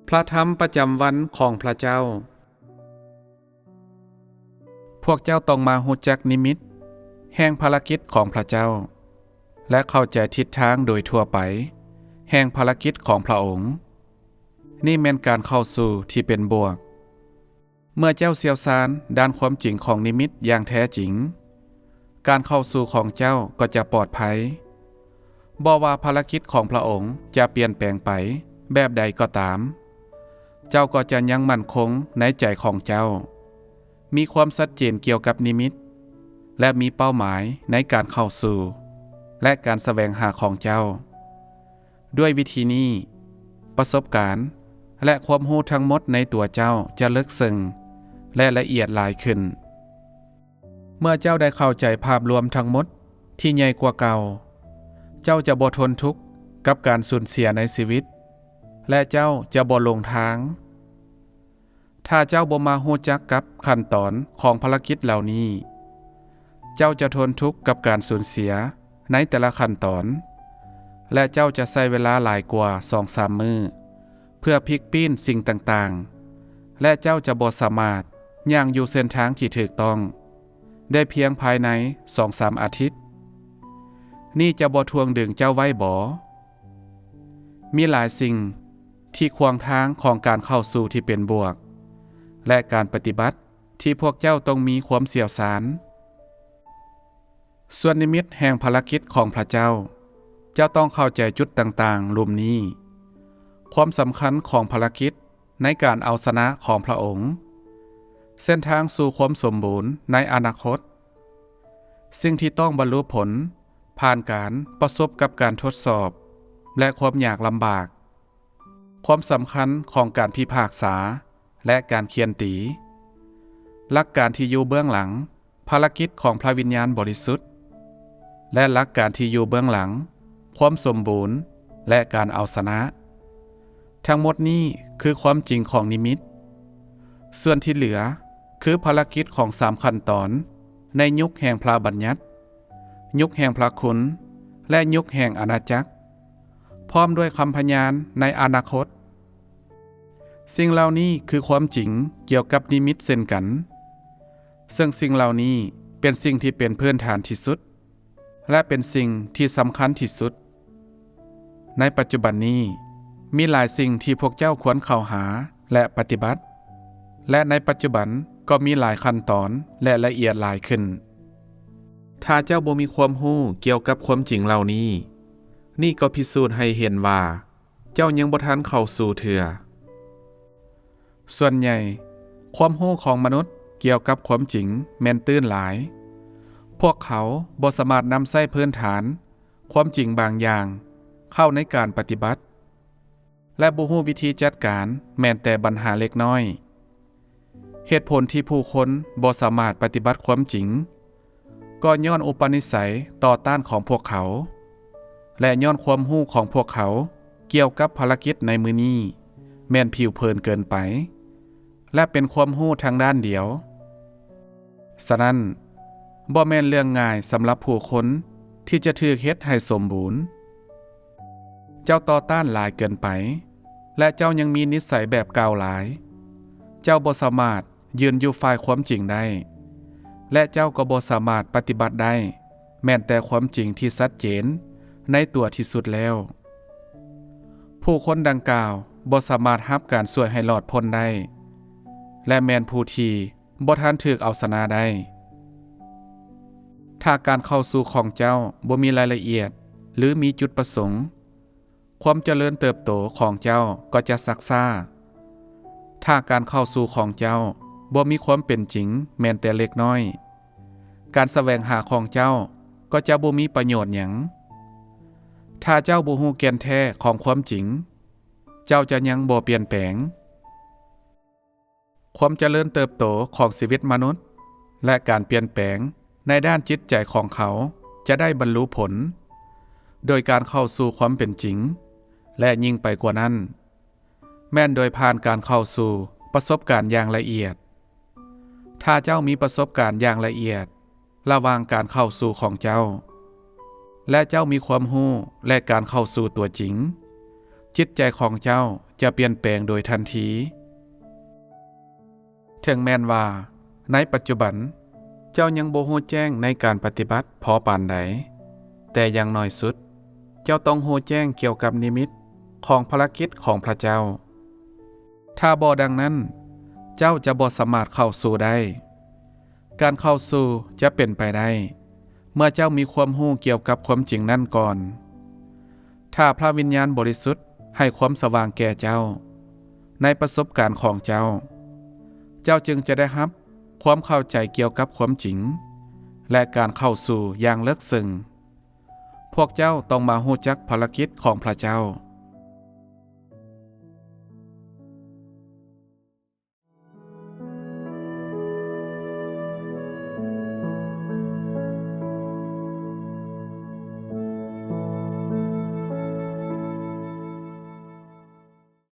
ພະທຳປະຈຳວັນຂອງພະເຈົ້າ. ພວກເຈົ້າຕ້ອງມາຮູ້ຈັກນິມິດແຫ່ງພາລະກິດຂອງພະເຈົ້າ ແລະ ເຂົ້າໃຈທິດທາງໂດຍທົ່ວໄປແຫ່ງພາລະກິດຂອງພະອົງ. ນີ້ແມ່ນການເຂົ້າສູ່ທີ່ເປັນບວກ. ເມື່ອເຈົ້າຊ່ຽວຊານດ້ານຄວາມຈິງຂອງນິມິດຢ່າງແທ້ຈິງ, ການເຂົ້າສູ່ຂອງເຈົ້າກໍຈະປອດໄພ. ບໍ່ວ່າພາລະກິດຂອງພະອົງຈະປ່ຽນແປງໄປແບບໃດກໍຕາມ, ເຈົ້າກໍຈະຍັງໝັ້ນຄົງໃນໃຈຂອງເຈົ້າ, ມີຄວາມຊັດເຈນກ່ຽວກັບນິມິດ ແລະ ມີເປົ້າໝາຍໃນການເຂົ້າສູ່ ແລະ ການສະແຫວງຫາຂອງເຈົ້າ. ດ້ວຍວິທີນີ້, ປະສົບການ ແລະ ຄວາມຮູ້ທັງໝົດໃນຕົວເຈົ້າຈະເລິກເຊິ່ງ ແລະ ລະອຽດຫຼາຍຂຶ້ນ. ເມື່ອເຈົ້າໄດ້ເຂົ້າໃຈພາບລວມທັງໝົດທີ່ໃຫຍ່ກວ່າເກົ່າ, ເຈົ້າຈະບໍ່ທົນທຸກກັບການສູນເສຍໃນຊີວິດ ແລະ ເຈົ້າຈະບໍ່ຫຼົງທາງ. ຖ້າເຈົ້າບໍ່ມາຮູ້ຈັກກັບຂັ້ນຕອນຂອງພາລະກິດເຫຼົ່ານີ້, ເຈົ້າຈະທົນທຸກກັບການສູນເສຍໃນແຕ່ລະຂັ້ນຕອນ, ແລະ ເຈົ້າຈະໃຊ້ເວລາຫຼາຍກວ່າສອງສາມມື້ເພື່ອພິກປີ້ນສິ່ງຕ່າງໆ, ແລະ ເຈົ້າຈະບໍ່ສາມາດຍ່າງຢູ່ເສັ້ນທາງທີ່ຖືກຕ້ອງໄດ້ພຽງພາຍໃນສອງສາມອາທິດ. ນີ້ຈະບໍ່ຖ່ວງດຶງເຈົ້າໄວ້ບໍ? ມີຫຼາຍສິ່ງທີ່ຂວາງທາງຂອງການເຂົ້າສູ່ທີ່ເປັນບວກ ແລະ ການປະຕິບັດທີ່ພວກເຈົ້າຕ້ອງມີຄວາມຊ່ຽວຊານ. ສ່ວນນິມິດແຫ່ງພາລະກິດຂອງພະເຈົ້າ, ເຈົ້າຕ້ອງເຂົ້າໃຈຈຸດຕ່າງໆລຸ່ມນີ້: ຄວາມສຳຄັນຂອງພາລະກິດໃນການເອົາຊະນະຂອງພະອົງ, ເສັ້ນທາງສູ່ຄວາມສົມບູນໃນອະນາຄົດ, ສິ່ງທີ່ຕ້ອງບັນລຸຜົນ ຜ່ານການປະສົບກັບການທົດສອບ ແລະ ຄວາມຍາກລຳບາກ, ຄວາມສຳຄັນຂອງການພິພາກສາ ແລະ ການຂຽນຕີ, ຫຼັກການທີ່ຢູ່ເບື້ອງຫຼັງພາລະກິດຂອງພະວິນຍານບໍລິສຸດ ແລະ ຫຼັກການທີ່ຢູ່ເບື້ອງຫຼັງຄວາມສົມບູນ ແລະ ການເອົາຊະນະ. ທັງໝົດນີ້ຄືຄວາມຈິງຂອງນິມິດ. ສ່ວນທີ່ເຫຼືອຄືພາລະກິດຂອງສາມຂັ້ນຕອນໃນຍຸກແຫ່ງພະບັນຍັດ, ຍຸກແຫ່ງພະຄຸນ ແລະ ຍຸກແຫ່ງອານາຈັກ, ພ້ອມດ້ວຍຄຳພະຍານໃນອະນາຄົດ. ສິ່ງເຫຼົ່ານີ້ຄືຄວາມຈິງກ່ຽວກັບນິມິດເຊັ່ນກັນ, ເຊິ່ງສິ່ງເຫຼົ່ານີ້ເປັນສິ່ງທີ່ເປັນພື້ນຖານທີ່ສຸດ ແລະ ເປັນສິ່ງທີ່ສຳຄັນທີ່ສຸດ. ໃນປັດຈຸບັນນີ້, ມີຫຼາຍສິ່ງທີ່ພວກເຈົ້າຄວນເຂົ້າຫາ ແລະ ປະຕິບັດ, ແລະ ໃນປັດຈຸບັນກໍມີຫຼາຍຂັ້ນຕອນ ແລະ ລະອຽດຫຼາຍຂຶ້ນ. ຖ້າເຈົ້າບໍ່ມີຄວາມຮູ້ກ່ຽວກັບຄວາມຈິງເຫຼົ່ານີ້, ນີ້ກໍພິສູດໃຫ້ເຫັນວ່າເຈົ້າຍັງບໍ່ທັນເຂົ້າສູ່ເທື່ອ. ສ່ວນໃຫຍ່, ຄວາມຮູ້ຂອງມະນຸດກ່ຽວກັບຄວາມຈິງແມ່ນຕື້ນຫຼາຍ. ພວກເຂົາບໍ່ສາມາດນຳໃຊ້ພື້ນຖານຄວາມຈິງບາງຢ່າງເຂົ້າໃນການປະຕິບັດ ແລະ ບໍ່ຮູ້ວິທີຈັດການແມ່ນແຕ່ບັນຫາເລັກນ້ອຍ. ເຫດຜົນທີ່ຜູ້ຄົນບໍ່ສາມາດປະຕິບັດຄວາມຈິງ ກໍຍ້ອນອຸປະນິໄສຕໍ່ຕ້ານຂອງພວກເຂົາ ແລະ ຍ້ອນຄວາມຮູ້ຂອງພວກເຂົາກ່ຽວກັບພາລະກິດໃນມື້ນີ້ແມ່ນຜິວເຜີນເກີນໄປ ແລະ ເປັນຄວາມຮູ້ທາງດ້ານດຽວ. ສະນັ້ນ, ບໍ່ແມ່ນເລື່ອງງ່າຍສຳລັບຜູ້ຄົນທີ່ຈະຖືກເຮັດໃຫ້ສົມບູນ. ເຈົ້າຕໍ່ຕ້ານຫຼາຍເກີນໄປ ແລະ ເຈົ້າຍັງມີນິໄສແບບເກົ່າຫຼາຍ. ເຈົ້າບໍ່ສາມາດຢືນຢູ່ຝ່າຍຄວາມຈິງໄດ້ ແລະ ເຈົ້າກໍບໍ່ສາມາດປະຕິບັດໄດ້ແມ່ນແຕ່ຄວາມຈິງທີ່ຊັດເຈນໃນຕົວທີ່ສຸດແລ້ວ. ຜູ້ຄົນດັ່ງກ່າວບໍ່ສາມາດຮັບການຊ່ວຍໃຫ້ລອດພົ້ນໄດ້ ແລະ ແມ່ນຜູ້ທີ່ ບໍ່ທັນຖືກເອົາຊະນະໄດ້. ຖ້າການເຂົ້າສູ່ຂອງເຈົ້າບໍ່ມີລາຍລະອຽດ ຫຼື ມີຈຸດປະສົງ, ຄວາມຈະເລີນເຕີບໂຕຂອງເຈົ້າກໍຈະຊັກຊ້າ. ຖ້າການເຂົ້າສູ່ຂອງເຈົ້າບໍ່ມີຄວາມເປັນຈິງແມ່ນແຕ່ເລັກນ້ອຍ, ການສະແຫວງຫາຂອງເຈົ້າກໍຈະບໍ່ມີປະໂຫຍດຫຍັງ. ຖ້າເຈົ້າບໍ່ຮູ້ແກ່ນແທ້ຂອງຄວາມຈິງ, ເຈົ້າຈະຍັງບໍ່ປ່ຽນແປງ. ຄວາມຈະເລີນເຕີບໂຕຂອງຊີວິດມະນຸດ ແລະ ການປ່ຽນແປງໃນດ້ານຈິດໃຈຂອງເຂົາຈະໄດ້ບັນລຸຜົນ ໂດຍການເຂົ້າສູ່ຄວາມເປັນຈິງ ແລະ ຍິ່ງໄປກວ່ານັ້ນ, ແມ່ນໂດຍຜ່ານການເຂົ້າສູ່ປະສົບການຢ່າງລະອຽດ. ຖ້າເຈົ້າມີປະສົບການຢ່າງລະອຽດ ລະຫວ່າງການເຂົ້າສູ່ຂອງເຈົ້າ ແລະ ເຈົ້າມີຄວາມຮູ້ ແລະ ການເຂົ້າສູ່ຕົວຈິງ, ຈິດໃຈຂອງເຈົ້າຈະປ່ຽນແປງໂດຍທັນທີ. ເຖິງແມ່ນວ່າໃນປັດຈຸບັນເຈົ້າຍັງບໍ່ຮູ້ແຈ້ງໃນການປະຕິບັດພໍປານໃດ, ແຕ່ຢ່າງໜ້ອຍສຸດ ເຈົ້າຕ້ອງຮູ້ແຈ້ງກ່ຽວກັບນິມິດຂອງພາລະກິດຂອງພະເຈົ້າ. ຖ້າບໍ່ດັ່ງນັ້ນ, ເຈົ້າຈະບໍ່ສາມາດເຂົ້າສູ່ໄດ້. ການເຂົ້າສູ່ຈະເປັນໄປໄດ້ ເມື່ອເຈົ້າມີຄວາມຮູ້ກ່ຽວກັບຄວາມຈິງນັ້ນກ່ອນ. ຖ້າພະວິນຍານບໍລິສຸດໃຫ້ຄວາມສະຫວ່າງແກ່ເຈົ້າ ໃນປະສົບການຂອງເຈົ້າ, ເຈົ້າຈຶ່ງຈະໄດ້ຮັບຄວາມເຂົ້າໃຈກ່ຽວກັບຄວາມຈິງ ແລະ ການເຂົ້າສູ່ຢ່າງເລິກເຊິ່ງ. ພວກເຈົ້າຕ້ອງມາຮູ້ຈັກພາລະກິດຂອງພະເຈົ້າ